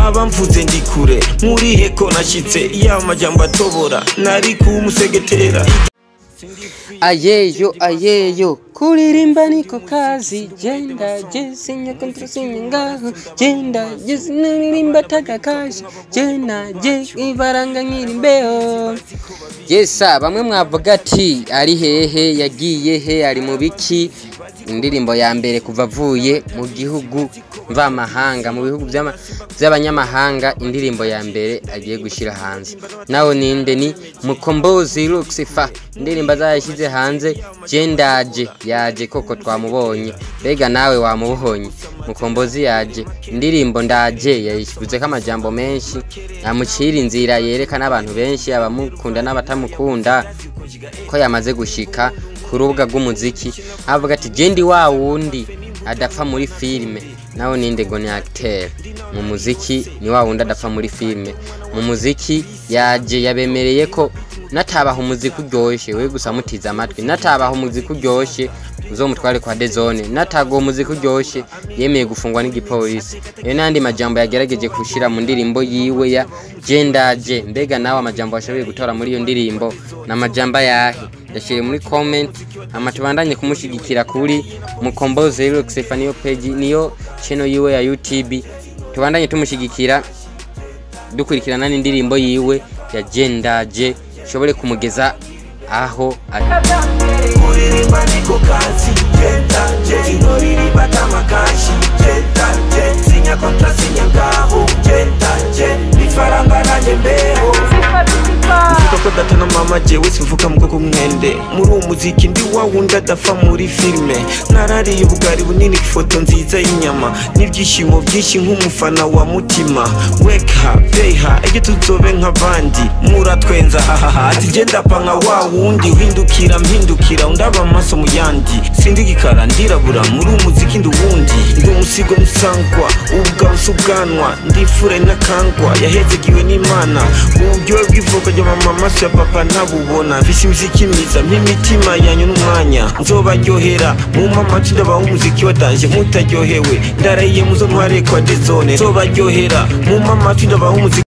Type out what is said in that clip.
Abamvuze ndi kure muri heko nashyitse ya majambo atobora nari kumusegetera. Ayeyo ayeyo, kuririmba niko kazi, genda jesinya kontrasinya ngaho, genda jesinya taka kashi, genda je ivaranga nkirimbeho. Yesa, bamwe mwavuga ati ari hehe, yagiye he, ari mu biki? Indirimbo ya mbere kuva avuye mu gihugu mvamahanga, mu bihugu by'abanyamahanga, indirimbo ya mbere agiye gushyira hanze. Nawe ninde? Ni Mukombozi Lucifer. Indirimbo azayashyize hanze jendaje, yaje koko twamubonye. Mbega nawe wamubonye? Mukombozi yaje, indirimbo ndaje yayishyize ko amajambo menshi amucira inzira, yerekana abantu benshi abamukunda n'abatamukunda ko yamaze gushika ku rubuga rw'umuziki. Avuga ati jendi wa wundi adapfa muri filime. Nawe ninde? Ngo ni acteur mu muziki, ni wa wundi adapfa muri filime mu muziki. Yaje yabemereye ko natabaha umuziki uryoshye, we gusa mutiza amatwi, natabaha umuziki uryoshye uzomutware kwa Dezone, natago umuziki uryoshye yemeye gufungwa n'igipolisi. Iyo n'andi majambo yagerageje gushira mu ndirimbo yiwe ya jendaje. Mbega nawe amajambo washoboye gutora muri iyo ndirimbo n'amajambo yahe? Yashire muri comment, hama tubandanye kumushigikira kuri Mukombozi Lucifer, niyo page, niyo channel yiwe ya YouTube. Tubandanye tumushigikira dukurikirana n'indirimbo yiwe ya jendaje shobore kumugeza aho ari. Kuririmba niko kazi, genda je inoririmba tamakashi, genda je sinya kontra sinya ngaho, genda je ifaranga nanje mbeho. Mvuga ko data na mama jewe simvuka mu bwoko bw'umwende. Muri uwo muziki ndi wa wundi adapfa muri filime. Narariye ubugari bunini, ifoto nziza y'inyama n'ibyishimo byinshi nk'umufana wa Mutima. Wake up, pay her, ejo tuzobe nk'abandi. Muratwenza hahaha, ati genda pa nka wa wundi uhindukira mpindukira undaba amaso mu yandi. Sindi igikara ndirabura, muri uwo muziki ndi uwundi. Ndi umusigo musangwa, ubugabo si ubwanwa, ndifure n'akangwa yahezegiwe n'Imana. Uburyohe bw'ivuka rya mama, amaso ya papa ntabubona. Mfise imiziki myiza nk'imitima yanyu n'umwanya nzobaryohera. Mumpe amatwi ndabaha umuziki wa danger, mutaryohewe ndarahiye muzo ntware kwa Dezone. Nzobaryohera, mumpe amatwi ndabaha umuziki.